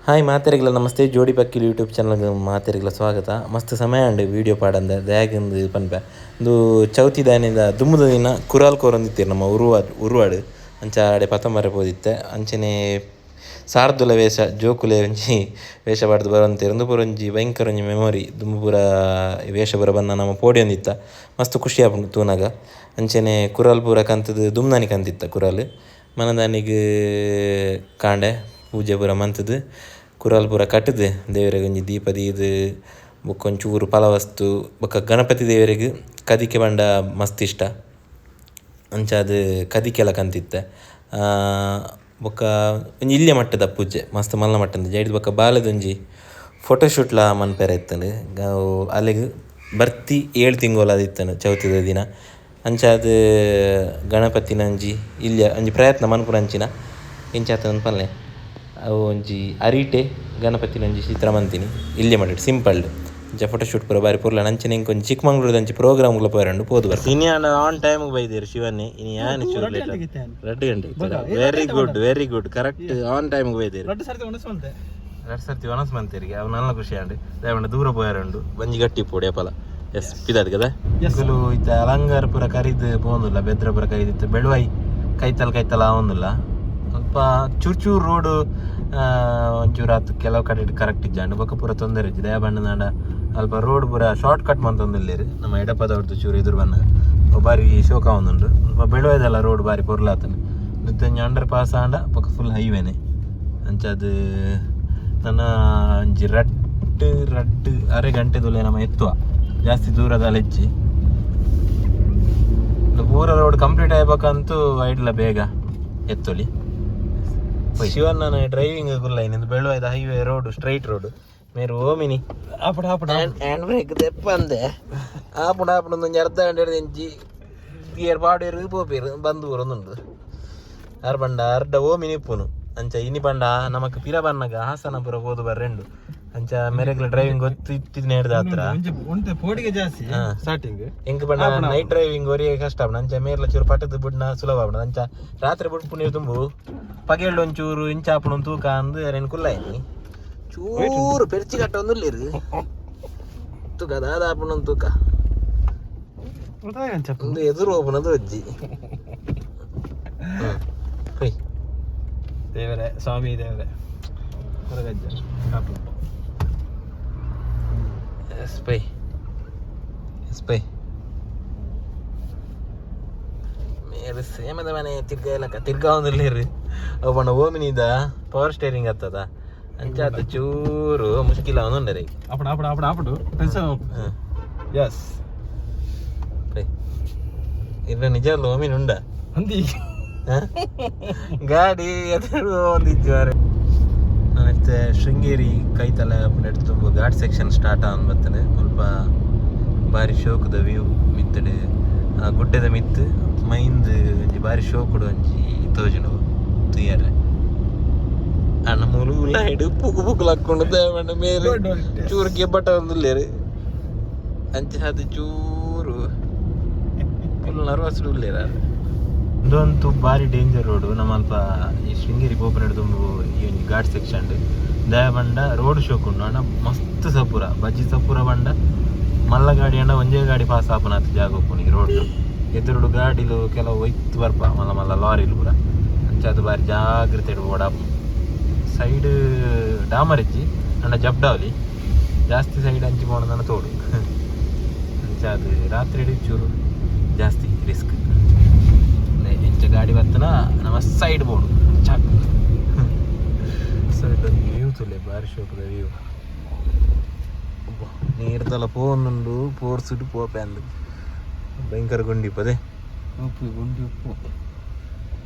Hi ಮಾತೆರೆಗ್ಲ namaste. ಜೋಡಿ ಪಕ್ಕಿಲು YouTube channel ಮಾತೆರೆಗ್ಲ ಸ್ವಾಗತ. ಮಸ್ತ್ ಸಮಯ ಅಂಡ್ ವಿಡಿಯೋ ಪಾಡಂದೆ ದಾಯೆಗಂದು ಪನ್ಪೆ. ಇಂದು ಚೌತಿ ದಾನಿದ ದುಂಬುದ ದಿನ ಕುರಾಲ್ ಕೋರೊಂದಿತ್ತೆರ್ ನಮ್ಮ ಉರುವಾಡ್ ಅಂಚ ಆಡೆ ಪತೊಂಬರೆ ಪೋದಿತ್ತೆ. ಅಂಚನೆ ಸಾರ್ದುಲ ವೇಷ ಜೋಕುಲೆ ಒಂಜಿ ವೇಷ ಪಾಡ್ದು ಬರೊಂತೆರ್. ಉಂದು ಪೂರ ಒಂಜಿ ಭಯಂಕರ ಒಂಜಿ ಮೆಮೊರಿ. ದುಂಬು ಪೂರ ವೇಷ ಪೂರ ಬನ್ನ ನಮ ಪೋಡಿಯೊಂದಿತ್ತ, ಮಸ್ತ್ ಖುಷಿ ಆಪುಂಡು ತೂನಗ. ಅಂಚನೆ ಕುರಾಲ್ ಪೂರ ಕಂತುದು ದುಂಬುದಾನಿ ಕಂತಿತ್ತ ಕುರಾಲ್. ಮನದಾನಿಗ್ ಕಾಂಡೆ ಪೂಜೆ ಪೂರ ಮಂತುದು ಕುರಾಲ್ ಪೂರ ಕಟ್ಟುದು ದೇವರೆಗ್ ಒಂಜಿ ದೀಪ ದೀದ್ ಬೊಕ್ಕ ಒಂಚೂರು ಫಲವಸ್ತು ಬೊಕ್ಕ ಗಣಪತಿ ದೇವರೆಗ್ ಕದಿಕೆ ಪಂಡ ಮಸ್ತ್ ಇಷ್ಟ. ಅಂಚಾದ್ ಕದಿಕೆಲ ಕಂತಿತ್ತೆ. ಬೊಕ್ಕ ಒಂಜಿ ಇಲ್ಯ ಮಟ್ಟದ ಪೂಜೆ ಮಸ್ತ್ ಮಲ್ಲ ಮಟ್ಟದ ಜೈಡ್. ಬೊಕ್ಕ ಬಾಲೆದೊಂಜಿ ಫೋಟೋಶೂಟ್ಲ ಮನ್ಪೆರೆ ಇತ್ತಂಡು. ಅಲೆಗ್ ಬರ್ತಿ 7 ತಿಂಗೊಲು ಇತ್ತಂಡು ಚೌತಿದ ದಿನ. ಅಂಚಾದ್ ಗಣಪತಿನ ಒಂಜಿ ಇಲ್ಯ ಒಂಜಿ ಪ್ರಯತ್ನ ಮನ್ಪುನಂಚಿನ ಇಂಚಾತನ ಪಲ್ಲೆ ಅವು ಒಂಜಿ ಅರಿಟೆ ಗಣಪತಿನ ಒಂಜಿ ಚಿತ್ರ ಮಂತಿನಿ ಇಲ್ಯ ಮಟ್ಟಡ್ ಸಿಂಪಲ್. ಅಂಚ ಫೋಟೋಶೂಟ್ ಪೂರ ಬಾರಿ ಪೊರ್ಲ. ಅಂಚನೆ ಇಂಕ್ ಒಂಜಿ ಚಿಕ್ಕಮಂಗ್ಳೂರ್ದ ಒಂಜಿ ಪ್ರೋಗ್ರಾಮ್ ಲ ಪೋಯೆರೆ ಪೋದು ಬರ್ಪ. ಇನಿ ಆಂಡ ಆನ್ ಟೈಮ್ ಬೈದೇರು ಶಿವನ್ನೇ. ಇನಿ ಯಾನ್ ಚೂರು ಲೇಟ್, 2 ಗಂಟೆ. Very good, very good. Correct on time ಬೈದೇರು. ರಡ್ಡ್ ಸರ್ತಿ ಒಣಸ್ ಮಂತೆ. ರಡ್ಡ್ ಸರ್ತಿ ಒಣಸ್ ಮಂತೇರಿಗೆ, ಅವು ನನ್ನ ಖುಷಿ ಆಂಡ್. ದಾಯೆ ದೂರ ಪೋಯೆರೆ ಉಂಡು, ಬಂಜಿ ಗಟ್ಟಿ ಪೋಡಿ ಅಪಲ. ಎಸ್, ಪಿದಾದ್ ಕದ. ಇಕುಲು ಇತ್ತ ಅಲಂಗಾರ ಪೂರ ಕರಿದ್ ಪೋಂದುಲ್ಲ, ಬೆದ್ರ ಪೂರ ಕರಿದಿತ್ತು. ಬೆಳುವೈ ಕೈತಲ್ ಕೈತಲ್ ಆವೊಂದುಲ್ಲ. ಸ್ವಲ್ಪ ಚೂರ್ ಚೂರ್ ರೋಡ್ ಒಂಚೂರು ಆತು. ಕೆಲವು ಕಡೆ ಕರೆಕ್ಟ್ ಇಜ್ಜಾಂಡ್, ಬೊಕ್ಕ ಪೂರ ತೊಂದರೆ ಇಜ್ಜಿ. ದಯ ಬಣ್ಣದಾಂಡ ಅಲ್ಪ ರೋಡ್ ಪೂರ ಶಾರ್ಟ್ ಕಟ್ ಮಂತೊಂದುಲ್ಲೇರು. ನಮ್ಮ ಎಡಪದವ್ರದ್ದು ಚೂರು ಎದುರು ಬನ್ನಗ ಅವು ಬಾರಿ ಶೋಕ ಆವೊಂದುಂಡು. ಸ್ವಲ್ಪ ಬೆಳುವೈದಲ್ಲ ರೋಡ್ ಬಾರಿ ಪೊರ್ಲಾತಂಡು. ಒಂಜಿ ಅಂಡರ್ ಪಾಸ್ ಆಂಡ ಬೊಕ್ಕ ಫುಲ್ ಹೈವೇನೆ. ಅಂಚಾದ್ ನನ್ನ ಒಂಜಿ ರಡ್ಡ್ ರಡ್ಡ್ ಅರೆ ಗಂಟೆದುಲೆ ನಮ್ಮ ಎತ್ತುವ, ಜಾಸ್ತಿ ದೂರದ ಲೆಜ್ಜಿ. ಪೂರ ರೋಡ್ ಕಂಪ್ಲೀಟ್ ಆಗ್ಬೇಕಂತೂ ಐಡ್ಲ ಬೇಗ ಎತ್ತೊಲಿ. ಶಿವಣ್ಣನ ಡ್ರೈವಿಂಗ್ ಗುಲ್ಲ ಇಂದು. ಬೆಳುವಾಯ್ದ ಹೈವೇ ರೋಡ್, ಸ್ಟ್ರೈಟ್ ರೋಡ್ ಮೇರು ಓಮಿನಿ. ಆಪಡ ಆಪಡ. ಹ್ಯಾಂಡ್ ಬ್ರೇಕ್ ದೆಪ್ಪಂದೆ ಆಪುಂಡು ಆಪುಂಡು. ಒಂಜಿ ಅರ್ಧ ಗಂಟೆ ಇಂಚಿ ಗಿಯರ್ ಪಾಡೇರು, ಪೋಪೇರು ಬಂದು ಬರೊಂದುಂಡು. ಆರ್ ಪಂಡ ಅರ್ಧ ಓಮಿನಿ ಇಪ್ಪುನು. ಅಂಚ ಇನಿ ಪಂಡ ನಮಕ್ ಪಿರ ಬನ್ನಗ ಹಾಸನ ಪುರ ಪೋದು ಬರ್ರೆಂಡು. ಅಂಚ ಮೆರೆಗ್ಲ ಡ್ರೈವಿಂಗ್ ಗೊತ್ತು ಇತ್ತಿನ ಹಿಡ್ದ ಹತ್ರ. ಒಂಜಿ ಒಂತೆ ಪೋಡಿಗೆ ಜಾಸ್ತಿ ಸ್ಟಾರ್ಟಿಂಗ್. ಎಂಕ್ ಪಂಡ ನೈಟ್ ಡ್ರೈವಿಂಗ್ ಒರಿಯೇ ಕಷ್ಟ ಆಪುಂಡು. ಅಂಚ ಮೇರ್ಲ ಚೂರು ಪಟ್ಟದ ಬುಡ್ನ ಸುಲಭ ಆಪುಂಡು. ಅಂಚ ರಾತ್ರಿ ಬುಡ್ಪು ನೀರು ತುಂಬು ಪಗೆಳ್ಳು ಒಂಚೂರು ಇಂಚ ಆಪುಂಡು ತೂಕ ಅಂದ್ ಅರೆನ್ ಕುಲ್ಲಾಯಿನಿ. ಚೂರು ಪೆರ್ಚಿ ಕಟ್ಟೊಂದುಲ್ಲೇರು, ತೂಕ ದಾದ ಆಪುಂಡು ತೂಕ. ಒಂದು ಎದುರು ಹೋಪುನದು ಅಜ್ಜಿ ಪೊಯ್. ದೇವರೇ, ಸ್ವಾಮಿ ದೇವರೇ, ಕೊರಗಜ್ಜ ಕಾಪು. S Pai, S Pai. ಮೇರು ಸೇಮದ ಮನೆ ತಿರ್ಗ ಇಲ್ಲಕ್ಕ ತಿರ್ಗಾವೊಂದುಲ್ಲೇರು. ಅವು ಪಂಡ ಓಮಿನಿದ ಪವರ್ ಸ್ಟೇರಿಂಗ್ ಹತ್ತದ. ಅಂಚ ಅದು ಚೂರು ಮುಷ್ಕಿಲ ಆವೊಂದುಂಡರೆ. ಆಪಡ ಆಪಡ ಆಪಡ ಆಪಡು, ಟೆನ್ಷನ್. ಎಸ್. ಪೈ ಇರ್ನ ನಿಜ ಓಮಿನಿ ಉಂಡ. ಅಂದಿ. ಹ? ಗಾಡಿ ಎದುರು ಒಂದಿಜ್ಜಿ ಮಾರ್ರೆ. ನಾನಿತ್ತೆ ಶೃಂಗೇರಿ ಕೈತಲ ತುಂಬ ಘಾಟ್ ಸೆಕ್ಷನ್ ಸ್ಟಾರ್ಟ್ ಆವೊಂದು ಬರ್ತದೆ. ಮುಲ್ಪ ಬಾರಿ ಶೋಕುದ ವ್ಯೂ. ಮಿತ್ತಡೆ ಆ ಗುಡ್ಡೆದ ಮಿತ್ತು ಮೈಂದ್ ಒಂಜಿ ಬಾರಿ ಶೋಕುಡು ಒಂಜಿ ತೋಜುಂಡು ತೂಯರೆ. ಅಣ್ಣ ಮೂಲು ಲೈಡ್ ಪುಗು ಪುಗು ಲಕ್ಕೊಂಡು ದೇವಣ್ಣ ಮೇರೆ ಚೂರು ಗೆಬ್ಬಟ ಒಂದುಲ್ಲೇರು. ಅಂಚ ಅದು ಚೂರು ಫುಲ್ ನರ್ವಸ್ ಉಲ್ಲೇರ. ಉಂದೊಂತು ಬಾರಿ ಡೇಂಜರ್ ರೋಡ್. ನಮ್ಮ ಅಲ್ಪ ಈ ಶೃಂಗೇರಿ ಪೋಪುನ ದುಂಬು ಈ ಒಂಜಿ ಘಾಟ್ ಸೆಕ್ಷನ್. ದಾಯ ಪಂಡ ರೋಡ್ ಶೋಕ್ ಉಂಡು, ಅಂಡ ಮಸ್ತ್ ಸಪುರ, ಬಜ್ಜಿ ಸಪುರ. ಪಂಡ ಮಲ್ಲ ಗಾಡಿ ಅಂಡ ಒಂಜೇ ಗಾಡಿ ಪಾಸ್ ಆಪುನಾತ್ ಜಾಗ ಉಪ್ಪುನು ಈ ರೋಡ್. ಎದುರುಡು ಗಾಡಿಲು ಕೆಲವು ಒಯ್ತು ಬರ್ಪ, ಮಲ್ಲ ಮಲ್ಲ ಲಾರಿಲು ಪೂರ. ಅಂಚ ಅದು ಬಾರಿ ಜಾಗ್ರತೆ ಓಡಾಪು. ಸೈಡ್ ಡಾಮರ್ ಇಜ್ಜಿ, ಅಂಡ ಜಬ್ಡಾವಲಿ ಜಾಸ್ತಿ. ಸೈಡ್ ಅಂಚಿ ಪೋಣದನ ತೋಡು. ಅಂಚ ಅದು ರಾತ್ರಿ ಚೂರು ಜಾಸ್ತಿ ರಿಸ್ಕ್. ಇಂಚ ಗಾಡಿ ಬತ್ತನ ನಮ್ಮ ಸೈಡ್ ಬೋರ್ಡು ಚಾಕ್. ಸೈಡ್ ಒಂದು ವ್ಯೂ ತುಲೆ, ಬಾರಿ ಶೋಕದ ವ್ಯೂ. ನೀರ್ದಲ ಪೋವೊಂದುಂಡು ಪೋರ್ಸುಡು ಪೋಪೆ ಅಂದು. ಭಯಂಕರ ಗುಂಡಿಪ್ಪದೆ. ಉಪ್ಪು ಗುಂಡಿ ಉಪ್ಪು.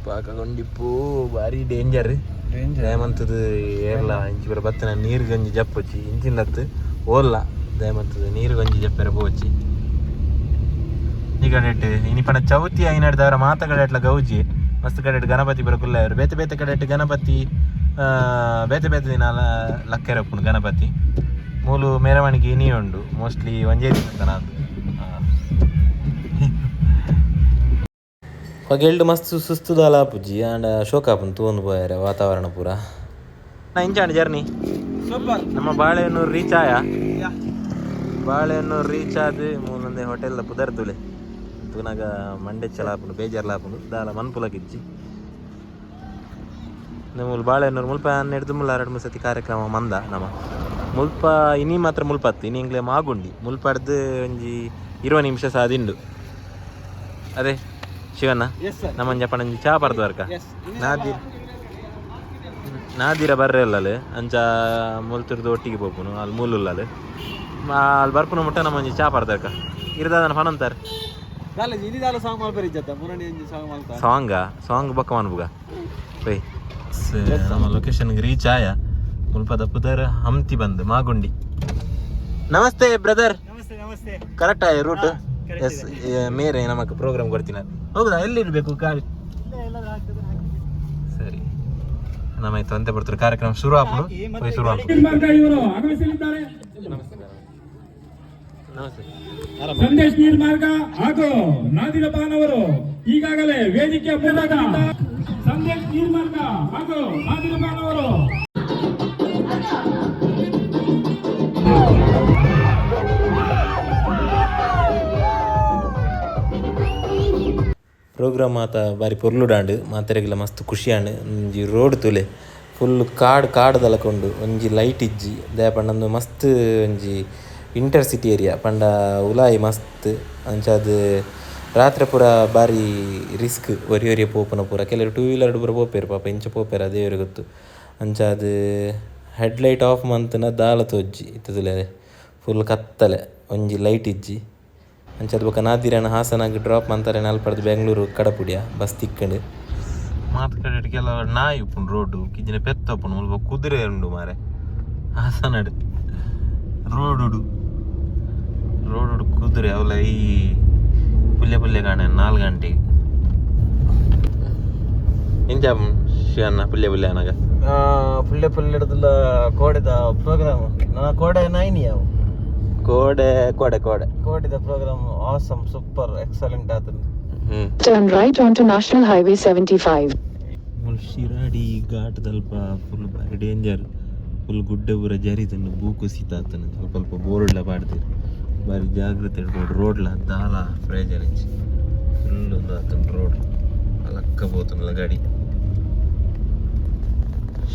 ಪಾಕ ಗುಂಡಿಪ್ಪು, ಬಾರಿ ಡೇಂಜರ್. ಡೇಂಜರ್. ದಯಮಂತದ ಏರ್ಲ ಇಂಚಿ ಪೂರ ಬತ್ತನ ನೀರು ಗಂಜಿ ಜಪ್ಪೊಚ್ಚಿ. ಇಂಚಿನತ್ತು ಓಲ್ಲ ದಯಮಂತದ ನೀರು ಗಂಜಿ ಜಪ್ಪೆರೆ ಪೋಚಿ. ಈ ಕಡೆಟ್ ಇನಿ ಪಂಡ ಚೌತಿ ಐನಡ್ದವರ ಮಾತ ಕಡೆಟ್ಲ ಗೌಜಿ. ಮಸ್ತ್ ಕಡೆಟ್ ಗಣಪತಿ ಪೂರ ಕುಲ್ಲವರು. ಬೇತೆ ಬೇತೆ ಕಡೆಟ್ ಗಣಪತಿ ಬೇತೆ ಬೇತೆ ದಿನ ಲಕ್ಕೆರೆ ಉಪ್ಪುಂಡು ಗಣಪತಿ. ಮೂಲು ಮೆರವಣಿಗೆ ಇನಿ ಉಂಡು, ಮೋಸ್ಟ್ಲಿ ಒಂಜೇ ದಿನ. ಅದು ಪಗೆಲ್ಡ್ ಮಸ್ತ್ ಸುಸ್ತು ದಾಲ ಆಪುಜಿ, ಆಂಡ ಶೋಕ ಆಪುಂಡು ತೂವೊಂದು ಪೋಯರೆ ವಾತಾವರಣ ಪೂರ. ಇಂಚಾಂಡ್ ಜರ್ನಿ. ಸೂಪರ್. ನಮ್ಮ ಬಾಳೆಹೊನ್ನೂರು ರೀಚ್ ಆಯ. ಬಾಳೆಹೊನ್ನೂರು ರೀಚ್ ಆದ ಮೂಲೊಂದೇ ಹೋಟೆಲ್ ಪುದರ್ ತುಲೆ. ತೂನಾಗ ಮಂಡೆ ಚಲ ಆಪುಂಡು, ಬೇಜಾರ್ಲ ಆಪುಂಡು. ದಾಲ ಮನ್ಪುಲಕಿಜ್ಜಿ. ಮೂಲು ಬಾಳೆಹೊನ್ನೂರು ಮುಲ್ಪ 12 ಮುಲ್ಲ 2-3 ಸತಿ ಕಾರ್ಯಕ್ರಮ ಮಂದ ನಮ್ಮ. ಮುಲ್ಪ ಇನಿ ಮಾತ್ರ ಮುಲ್ಪ ಅತ್ತು, ಇನಿ ಇಂಗ್ಲೆ ಮಾಗುಂಡಿ. ಮುಲ್ಪಡ್ದು ಒಂಜಿ 20 ನಿಮಿಷ ಸಾದಿಂಡು. ಅದೇ ಶಿವಣ್ಣ. Yes sir. ನಮ್ಮ ಜಪಣಂಜಿ ಚಾ ಪರ್ದು ವರ್ಕ. ಎಸ್. ನಾದಿರ್ ನಾದಿರ ಬರ್ರೆ ಅಲ್ಲಲೆ. ಅಂಚ ಮುಲ್ತಿರ್ದು ಒಟ್ಟಿಗೆ ಪೋಪುನು. ಅಲ್ಲಿ ಮೂಲುಲ್ಲಲೆ ಅಲ್ಲಿ ಬರ್ಪುನ ಮುಟ್ಟ ನಮ್ಮ ಒಂಜಿ ಚಾ ಪರ್ದರ್ಕ ಇರ್ದಾದನ ಫನಂತಾರ. ಕಾಲೇಜ್ ಇನಿ ದಾಲ ಸಾಂಗ್ ಮಲ್ಪರಿ ಇಜ್ಜತ್ತ ಮುರಣಿ ಒಂಜಿ ಸಾಂಗ್ ಮಲ್ತ. ಸಾಂಗ ಸಾಂಗ್ ಬೊಕ್ಕ ಮನ್ಬುಗ. ಬೈ, ನಮ್ಮ ಲೊಕೇಶನ್ಗೆ ರೀಚ್ ಆಯ. ಮುಲ್ಪದ ಪುದರ್ ಹಂತಿ ಬಂದು ಮಾಗುಂಡಿ. ನಮಸ್ತೆ ಬ್ರದರ್. ನಮಸ್ತೆ ನಮಸ್ತೆ. ಕರೆಕ್ಟ್ ಆಯ ರೂಟ್? ಎಸ್. ಮೇರೆ ನಮಕ್ ಪ್ರೋಗ್ರಾಮ್ ಕೊಡ್ತೀನಿ. ಹೌದಾ? ಎಲ್ಲಿರ್ಬೇಕು ಕಾರ್? ಸರಿ, ನಮ್ಮ ಅಂತೆ ಬರ್ತಾರೆ. ಕಾರ್ಯಕ್ರಮ ಶುರು ಆಪುಂಡು. ಹೋಯ್, ಶುರು ಆಪುಂಡು. ಮಾರ್ಗ ಇವರು ಆಗಮಿಸಲಿದ್ದಾರೆ. ನಮಸ್ತೆ ನಮಸ್ತೆ. ಸಂದೇಶ್ ನೀರ್ಮಾರ್ಗ ಹಾಗೂ ನಾದಿರಪಾನ್ ಅವರು ಈಗಾಗಲೇ ವೇದಿಕೆಯ ಮೂಲಕ ಸಂದೇಶ್ ನೀರ್ಮಾರ್ಗ ಹಾಗೂ ನಾದಿರಪಾನ್ ಅವರು. ಪ್ರೋಗ್ರಾಮ್ ಮಾತ ಬಾರಿ ಪೊರ್ಲುಡಾಂಡ್. ಮಾತೆರೆಗ್ಲ ಮಸ್ತ್ ಖುಷಿಯಾಂಡ್. ಒಂಜಿ ರೋಡ್ ತುಲೆ, ಫುಲ್ ಕಾಡ್ ಕಾಡ್ ದಲಕೊಂಡು. ಒಂಜಿ ಲೈಟ್ ಇಜ್ಜಿ. ದಾಯೆ ಪಂಡ ಉಂದು ಮಸ್ತ್ ಒಂಜಿ ಇಂಟರ್ ಸಿಟಿ ಏರಿಯಾ ಪಂಡ ಉಲಾಯಿ ಮಸ್ತ್. ಅಂಚಾದ್ ರಾತ್ರೆ ಪೂರ ಬಾರಿ ರಿಸ್ಕ್ ಒರಿ ಒರಿಯೆ ಪೋಪುನ ಪೂರ. ಕೆಲವೆರ್ ಟೂ ವೀಲರ್ ಪೂರ ಪೋಪೆರ್ ಪಾಪ. ಇಂಚ ಪೋಪೆರ್ ದೇವೆರ್ ಗೊತ್ತು. ಅಂಚಾದ್ ಹೆಡ್ ಲೈಟ್ ಆಫ್ ಮಂತುನ ದಾಲ ತೋಜಿ ಇತ್ತೆ ತೂಲೆ. ಫುಲ್ ಕತ್ತಲೆ, ಒಂಜಿ ಲೈಟ್ ಇಜ್ಜಿ. ಅಂಚಾದ್ ಬೊಕ ನಾದಿರನ ಹಾಸನಾಗ್ ಡ್ರಾಪ್ ಮಂತಾರೆ. ಅಲ್ಪರ್ದ್ ಬೆಂಗಳೂರು ಕಡಪುಡಿಯ ಬಸ್ ತಿಕ್ಕಂಡು. ಮಾತ ಕಡೆಟ್ ಕೆಲವು ನಾಯಿ ಉಪ್ಪುಂಡು ರೋಡ್ ಕಿಜಿನ ಪೆತ್ತ ಉಪ್ಪುಂಡು. ಮುಲ್ಪ ಕುದುರೆ ಉಂಡು ಮಾರೆ. ಹಾಸನಡ್ ರೋಡುಡು ರೋಡುಡು ಕುದುರೆ ಅವಲ. ಈ ಪುಲ್ಯ ಪುಲ್ಯ ಕಾಣೆ 4 ಗಂಟೆಗೆ. ಎಂಚ ಶಿವಣ್ಣ, ಪುಲ್ಯ ಪುಲ್ಯ ಅನಗ? ಪುಳ್ಳೆ ಪುಳ್ಳೆಡ್ದಲ್ಲ ಕೋಡೆದ ಪ್ರೋಗ್ರಾಮ್. ನನ್ನ ಕೋಡೆ ನೈನಿ ಅವು. ಕೋಡೆ ಕೋಡೆ ಕೋಡೆ. ಕೋಡೆದ ಪ್ರೋಗ್ರಾಮ್ ಆಸಮ್, ಸೂಪರ್, ಎಕ್ಸಲೆಂಟ್ ಆತಂದು. Turn right onto National Highway 75. ಮುಲ್ ಶಿರಾಡಿ ಘಾಟ್ದಲ್ಪ ಫುಲ್ ಬಾರಿ ಡೇಂಜರ್. ಫುಲ್ ಗುಡ್ಡೆ ಪೂರ ಜರಿತುಂಡು, ಭೂ ಕುಸಿತ ಆತನ. ಸ್ವಲ್ಪ ಸ್ವಲ್ಪ ಬೋರ್ಡ್ಲ ಪಾಡ್ದೆರ್. ಬಾರಿ ಜಾಗ್ರತೆ ಇಡ್ಬೋಡು. ರೋಡ್ಲ ದಾಲ ಪ್ರಯೋಜನ ಇಜ್ಜಿ. ಫುಲ್ ಒಂದು ಆತುಂಡು ರೋಡ್. ಅಲಕ್ಕ ಪೋತುಂಡಲ ಗಾಡಿ.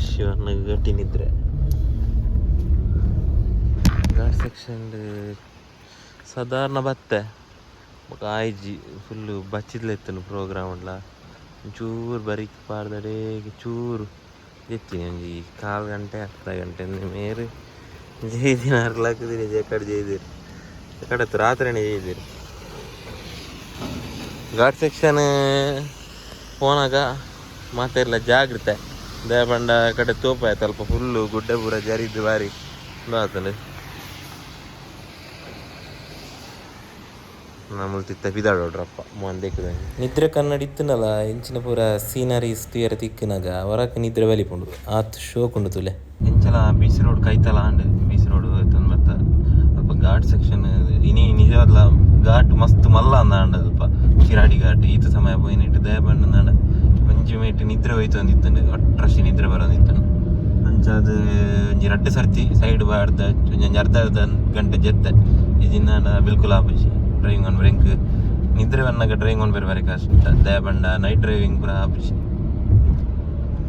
ಶಿವಣ್ಣ ಗಟ್ಟಿ ನಿದ್ರೆ. ಘಾಟ್ ಸೆಕ್ಷನ್ ಸಾಧಾರಣ ಬತ್ತೆ ಬೊಕ ಆಯ್ಜಿ. Full ಬಚ್ಚಿದ್ಲ ಇತ್ತುಂಡು programme ಉಂಡ್ಲ. ಒಂಚೂರು ಬರಿಕ್ ಪಾಡ್ದಡೇಗೆ ಚೂರು ಜೆತ್ತಿನಿ. ಒಂಜಿ ಕಾಲು ಗಂಟೆ ಅರ್ಧ ಗಂಟೆ ಮೇರು ಜೈದಿನ ಅರ್ಲಾಕುದಿನಿ. ಜೇಕಡ್ ಜೈದಿರು ಕಡತ್ತು ರಾತ್ರಿನೇ ಜೈದಿರು. ಘಾಟ್ ಸೆಕ್ಷನ್ ಪೋನಾಗ ಮಾತೆರ್ಲ ಜಾಗ್ರತೆ. ದಾಯೆ ಪಂಡ ಕಡೆ ತೋಪ ಅಲ್ಪ ಫುಲ್ಲು ಗುಡ್ಡೆ ಪೂರ ಜರಿದು ಬಾರಿ ಆತಂಡು. ನಮ್ಮಲ್ ತಿತ್ತ ಪಿದಾಡೋಡ್ರಪ್ಪ ಮೊಂದೆಕ್. ನಿದ್ರೆ ಕನ್ನಡಿ ಇತ್ತುನಲ್ಲ ಇಂಚಿನ ಪೂರ ಸೀನರೀಸ್ ತೂಯರ ತಿಕ್ಕುನಗ ಹೊರಕ್ ನಿದ್ರೆ ಬಲಿಪುಂಡು. ಆತ್ ಶೋಕುಂಡು ತುಲೆ. ಇಂಚಲ ಬೀಚ್ ರೋಡ್ ಕೈತಲ ಆಂಡ್. ಬೀಚ್ ರೋಡ್ ಎತ್ತೊಂದು ಬತ್ತ. ಅಲ್ಪ ಘಾಟ್ ಸೆಕ್ಷನ್ ಇನಿ ನಿಜವಾದ್ಲ ಘಾಟ್ ಮಸ್ತ್ ಮಲ್ಲ ಅಂದಾಂಡ. ಅಲ್ಪ ಶಿರಾಡಿ ಘಾಟ್ ಈತ ಸಮಯ ಪೋಯಿನೆಟ್ ದಯ ಬಂಡ ಒಂಜಿ ಮೇಟ್ ನಿದ್ರೆ ಹೋಯ್ತು ಅಂದಿತ್ತಂಡು. ಒಟ್ರಶಿ ನಿದ್ರೆ ಬರೋದಿತ್ತಂಡು. ಅಂಚಾದ್ ಒಂಜಿ ರಡ್ಡ್ ಸರ್ತಿ ಸೈಡ್ ಬಾರ್ದ ಒಂಜಿ ಅರ್ಧ ಅರ್ಧ ಗಂಟೆ ಜೆತ್ತೆ. ಇಜಿನ ಬಿಲ್ಕುಲ್ ಆಪುಜಿ ಡ್ರೈವಿಂಗ್ ಆನ್ ಬ್ರೇಕ್. ನಿದ್ರೆ ಬನ್ನಗ ಡ್ರೈವಿಂಗ್ ಆನ್ ಬೇರೆ ಬಾರಿ ಕಷ್ಟ. ದಯ ಬಂಡ ನೈಟ್ ಡ್ರೈವಿಂಗ್ ಪೂರ ಆಪುಜಿ.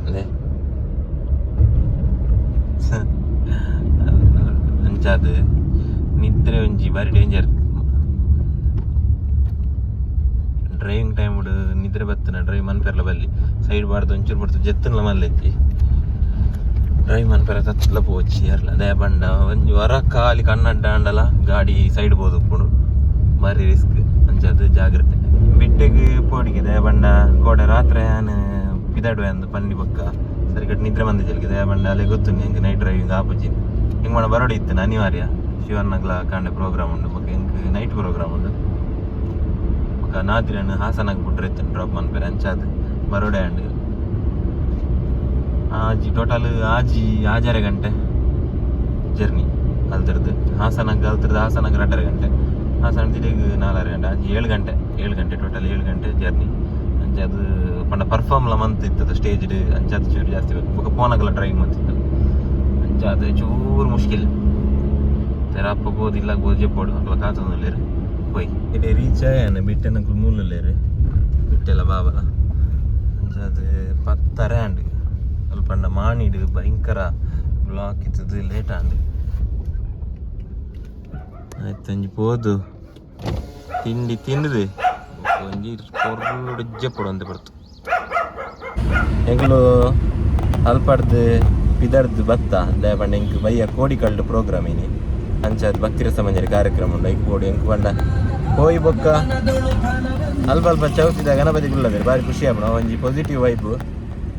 ಅದೇ ಅಂಚಾದ್ ನಿದ್ರೆ ಒಂಜಿ ಬಾರಿ ಡೇಂಜರ್. ಡ್ರೈವಿಂಗ್ ಟೈಮ್ ನಿದ್ರೆ ಬತ್ತನ ಡ್ರೈವ್ ಮನ್ಪೆರ್ಲ ಬಲ್ಲಿ. ಸೈಡ್ ಬಾರ್ದು ಒಂಚೂರು ಬಡ್ತು ಜೆತ್ತನ್ಲ ಮಲ್ಲೆಜ್ಜಿ. ಡ್ರೈವ್ ಮನ್ಪೆರ ತತ್ತಲ ಪೋಚಿ ಅರ್ಲ. ದಯ ಬಂಡ ಒಂಜಿ ವರ ಖಾಲಿ ಕಣ್ಣಡ್ಡ ಆಂಡಲ ಗಾಡಿ ಸೈಡ್ ಪೋದುಪ್ಪುಂಡು. ಬಾರಿ ರಿಸ್ಕ್. ಅಂಚಾದ್ ಜಾಗ್ರತೆ. ಬಿಟ್ಟೆಗ್ ಪೋಡಿಗೆ. ದಯ ಬಂಡ ಕೋಡೆ ರಾತ್ರಿ ಯಾನ್ ಪಿದಾಡುವೆ ಅಂದ್ ಪಂಡಿ ಬೊಕ್ಕ ಸರಿಕಟ್ ನಿದ್ರೆ ಬಂದ ಜಲ್ಗೆ. ದಯ ಬಂಡ ಅಲ್ಲೇ ಗೊತ್ತುಂಡು ಎಂಕ್ ನೈಟ್ ಡ್ರೈವಿಂಗ್ ಆಪುಜಿ. ಎಂಕ್ ಮಾಡ ಬರೋಡಿ ಇತ್ತು ಅನಿವಾರ್ಯ. ಶಿವನ್ನಗ್ಲ ಕಾಂಡೆ ಪ್ರೋಗ್ರಾಮ್ ಉಂಡು, ಬೊಕ್ಕ ಎಂಕ್ ನೈಟ್ ಪ್ರೋಗ್ರಾಮ್ ಉಂಡು. ಬೊಕ್ಕ ನಾದ್ರಿಯನ್ ಹಾಸನಾಗ್ ಬುಡ್ರೆ ಇತ್ತು ಡ್ರಾಪ್ ಮನ್ಪೆರೆ. ಅಂಚಾದ್ ಬರೋಡೆ ಆಂಡ್. ಆಜಿ ಟೋಟಲ್ ಆಜಿ ಆಜರೆ ಗಂಟೆ ಜರ್ನಿ. ಅಲ್ತಿರ್ದು ಹಾಸನಾಗ್, ಅಲ್ತಿರ್ದು ಹಾಸನಾಗ್ 2.5 ಗಂಟೆ, ಹಾಸನ ತಿರುಗ್ 4.5 ಗಂಟೆ, ಆಜಿ 7 ಗಂಟೆ, 7 ಗಂಟೆ ಟೋಟಲ್ 7 ಗಂಟೆ ಜರ್ನಿ. ಅಂಚ ಅದು ಪಂಡ ಪರ್ಫಾರ್ಮ್ಲ ಮಂತ್ ಇತ್ತದ ಸ್ಟೇಜ್. ಅಂಚಾದ ಚೂರು ಜಾಸ್ತಿ ಬೇಕು. ಬೊಕ್ಕ ಪೋನಾಗಲ ಡ್ರೈವಿಂಗ್ ಮಂತಿತ್ತು. ಅಂಚ ಅಂಚ ಅದು ಚೂರು ಮುಷ್ಕಿಲ್. ತೆರಪ್ಪ ಬೋದು ಇಲ್ಲ ಬೋದು ಜೆಪ್ಪೋಡು ಅಕ್ಲ ಕಾತೊಂದುಲ್ಲೆರ್ ಪೋಯ್ ಇಡೆ ರೀಚ್ ಆಯನ ಬಿಟ್ಟೆನಕುಲು ಮೂಲುಲ್ಲೆರ್ ಬಿಟ್ಟೆಲ್ಲ ಬಾಬಲ. ಅಂಚ ಅದು ಪತ್ತರೆ ಆಂಡ್. ಅಲ್ಪಂಡ ಮಾಣಿಡ್ ಭಯಂಕರ ಬ್ಲಾಕ್ ಇತ್ತದು, ಲೇಟ್ ಆಂಡ್. ಆಯ್ತು, ಒಂಜಿ ಪೋದು ತಿಂಡಿ ತಿಂದುದು ಒಂಜಿ ಪೊರ್ಲುಡು ಜೆಪ್ಪೊಡು ಅಂತೆ ಪಡ್ತು. ಎಂಕುಲು ಅಲ್ಪಡ್ದು ಪಿದರ್ದು ಬತ್ತ. ದಾಯೆ ಪಂಡ ಎಂಕ್ ಬಯ್ಯ ಕೋಡಿಕಲ್ಡ್ ಪ್ರೋಗ್ರಾಮ್ ಇನಿ. ಅಂಚಾದ್ ಭಕ್ತಿರಸ ಮಂಜರಿ ಕಾರ್ಯಕ್ರಮ ಉಂಡು, ಐಕ್ ಪೋಡು. ಎಂಕ್ ಪಂಡ ಪೋಯಿ ಬೊಕ್ಕ ಅಲ್ಪ ಅಲ್ಪ ಚೌತಿದ ಗಣಪತಿ ಕುಲ್ಲದೆರ್, ಬಾರಿ ಖುಷಿ ಆಪುಂಡು. ಒಂಜಿ ಪಾಸಿಟಿವ್ ವೈಬ್,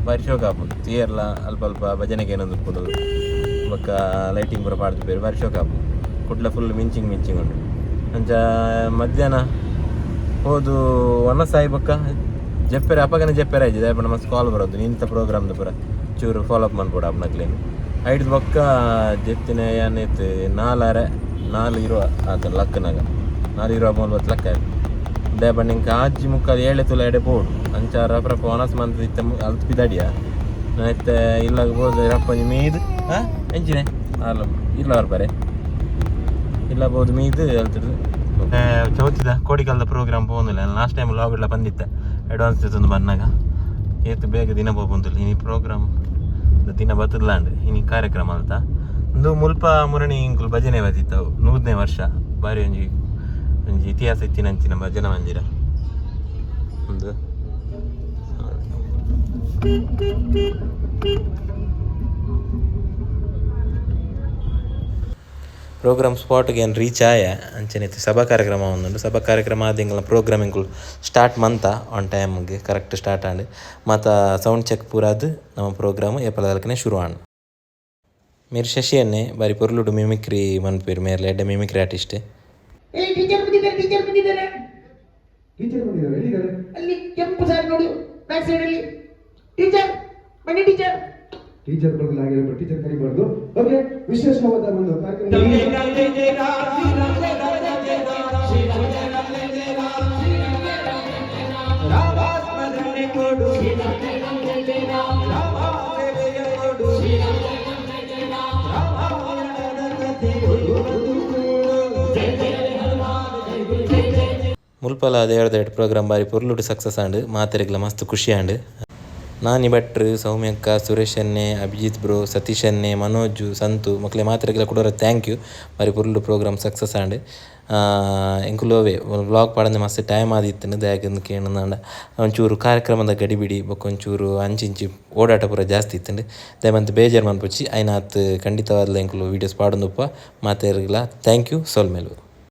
ಬಾರಿ ಶೋಕ ಆಪುಂಡು. ತೇರ್ಲ ಅಲ್ಪ ಅಲ್ಪ ಭಜನೆಗೆ ಏನೊಂದು ಉಪ್ಪುಂಡು, ಬೊಕ್ಕ ಲೈಟಿಂಗ್ ಪೂರ ಪಾಡ್ದು ಬಾರಿ ಶೋಕ ಆಪುಂಡು. ಕುಡ್ಲ ಫುಲ್ ಮಿಂಚಿಂಗ್ ಮಿಂಚಿಂಗ್ ಉಂಡು. ಅಂಚ ಮಧ್ಯಾಹ್ನ ಹೋದು ವನಸಾಯಿ ಬೊಕ್ಕ ಜೆಪ್ಪೆರೆ ಅಪಗನೆ ಜೆಪ್ಪೆರೆ ಆಯ್ತು. ದಾಯೆ ಪಂಡ ಮಸ್ತ್ ಕಾಲ್ ಬರೋದು, ಇಂಥ ಪ್ರೋಗ್ರಾಮ್ದ ಪೂರ ಚೂರು ಫಾಲೋ ಅಪ್ ಮನ್ಪೊಡು ಅಪ್ನಕ್ಲೇನು. ಐಡ್ದು ಬೊಕ್ಕ ಜೆತ್ತಿನ ಏನಿತ್ತು ನಾಲರೆ ನಾಲ್ ಇರುವ ಆತ ಲಕ್ಕನಾಗ ನಾಲ್ ಇರುವ ಮೂವತ್ತು ಲಕ್ಕ ಆಯ್ತು. ದಾಯೆ ಪಂಡ ಇಂಕ ಆಜಿ ಮುಕ್ಕಾಲು ಏಳೆ ತುಲ ಎಡೆ ಪೋಡು. ಅಂಚ ರಪ್ಪ ರಪ್ಪ ಒನಸ್ ಮಂತ್ ಇತ್ತೆ ಅಲ್ತ್ ಪಿದಾಡಿಯ ಇತ್ತೆ ಇಲ್ಲಾಗ ಬೋದು ರಪ್ಪ ಒಂಜಿ ಮೀದು ಹಾಂ ಎಂಚಿನೆ ಅಲ್ಲ ಇಲ್ಲ ಬರ್ಪಾರೆ ಇಲ್ಲ ಬೋದು ಮೀದು ಅಲ್ತಿಡ್ದು. ಚೌತಿದ ಕೋಡಿಕಲ್ದ ಪ್ರೋಗ್ರಾಮ್ ಪೋಂದಿಲ್ಲ. ಲಾಸ್ಟ್ ಟೈಮ್ ಲಾಗ್ ಎಲ್ಲ ಬಂದಿತ್ತೆ, ಅಡ್ವಾನ್ಸ್ ತಂದು ಬಂದಾಗ ಏತು ಬೇಗ ದಿನ ಪೋಪುಂತಿಲ್ಲ. ಇನಿ ಪ್ರೋಗ್ರಾಮ್ ದಿನ ಬತ್ತದ್ಲಾಂಡ್ ಇನಿ ಕಾರ್ಯಕ್ರಮ ಅಲ್ತ. ಒಂದು ಮುಲ್ಪ ಮುರಣಿ ಇಂಕುಲು ಭಜನೆ ಬತ್ತಿತ್ತವು 100ನೇ ವರ್ಷ. ಬಾರಿ ಒಂಜಿ ಒಂಜಿ ಇತಿಹಾಸ ಇತ್ತಿನಂಚಿನ ಭಜನಾ ಮಂದಿರ ಒಂದು. ಪ್ರೋಗ್ರಾಮ್ ಸ್ಪಾಟ್ಗೆ ಏನು ರೀಚ್ ಆಯ. ಅಂಚನೆ ಸಭಾ ಕಾರ್ಯಕ್ರಮ ಒಂದುಂಡು. ಸಭಾ ಕಾರ್ಯಕ್ರಮ ಆದ ಎಂಕಲ್ನ ಪ್ರೋಗ್ರಾಮ್ ಎಂಕುಲು ಸ್ಟಾರ್ಟ್ ಮಂತ ಆನ್ ಟೈಮ್ಗೆ ಕರೆಕ್ಟ್ ಸ್ಟಾರ್ಟ್ ಆಂಡ್. ಮಾತ ಸೌಂಡ್ ಚೆಕ್ ಪೂರ ಆದ್ ನಮ್ಮ ಪ್ರೋಗ್ರಾಮ್ ಏಪಲದಲ್ಕನೆ ಶುರು ಆಂಡ್. ಮೇರ್ ಶಶಿ ಅನ್ನೆ ಬಾರಿ ಪೊರ್ಲುಡು ಮಿಮಿಕ್ರಿ ಮನ್ಪುವೆರ್. ಮೇರ್ಲ ಎಡ್ಡೆ ಮಿಮಿಕ್ರಿ ಆರ್ಟಿಸ್ಟ್. ಏ, ಟೀಚರ್ ಬಂದಿದ್ದಾರೆ, ಟೀಚರ್ ಬಂದಿದ್ದಾರೆ. ಟೀಚರ್ ಬಂದಿದ್ದಾರೆ? ಎಲ್ಲಿದ್ದಾರೆ? ಅಲ್ಲಿ ಕೆಂಪು ಸಾರಿ ನೋಡಿ, ಬ್ಯಾಕ್ ಸೈಡ್ ಅಲ್ಲಿ. ಟೀಚರ್ ಬನ್ನಿ ಟೀಚರ್. ಟೀಚರ್ ಬರೋದಿಲ್ಲ ಹಾಗೆ, ಟೀಚರ್ ಕರಿಬಾರ್ದು. ಓಕೆ, ವಿಶೇಷವಾದ ಒಂದು ಕಾರ್ಯಕ್ರಮ. ಮುಲ್ಪಲ ದೇವರದೆಟ್ ಪ್ರೋಗ್ರಾಮ್ ಬಾರಿ ಪೊರ್ಲುಡು ಸಕ್ಸಸ್ ಆಂಡ್. ಮಾತೆರೆಗ್ಲ ಮಸ್ತ್ ಖುಷಿ ಆಂಡ್. ನಾನಿ ಭಟ್ರು, ಸೌಮ್ಯಕ್ಕ, ಸುರೇಶ್ ಅನ್ನೆ, ಅಭಿಜಿತ್ ಬ್ರೋ, ಸತೀಶ್ ಅನ್ನೆ, ಮನೋಜ್, ಸಂತು ಮೊಕ್ಲೆ ಮಾತೆರೆಗ್ಲ ಕುಡೊರ thank you. ಬಾರಿ ಪೊರ್ಲುಡು ಪ್ರೋಗ್ರಾಮ್ ಸಕ್ಸಸ್ ಆಂಡ್. ಎಂಕುಲು ಅವೇ ವ್ಲಾಗ್ ಪಾಡಂದೆ ಮಸ್ತ್ ಟೈಮ್ ಆದಿತ್ತುಂಡು. ದಾಯೆಗ್ ಕೇಂಡ ಒಂಚೂರು ಕಾರ್ಯಕ್ರಮದ ಗಡಿಬಿಡಿ ಬೊಕ್ಕ ಒಂಚೂರು ಅಂಚಿಂಚಿ ಓಡಾಟ ಪೂರ ಜಾಸ್ತಿ ಇತ್ತುಂಡು. ದಯಮಂತ್ ಬೇಜಾರ್ ಮನ್ಪೊಚ್ಚಿ. ಐನಾತ್ ಖಂಡಿತವಾದ್ಲ ಎಂಕುಲು ವೀಡಿಯೋಸ್ ಪಾಡೊಂದುಪ್ಪ. ಮಾತೆರೆಗ್ಲ thank you, ಸೊಲ್ಮೆಲು.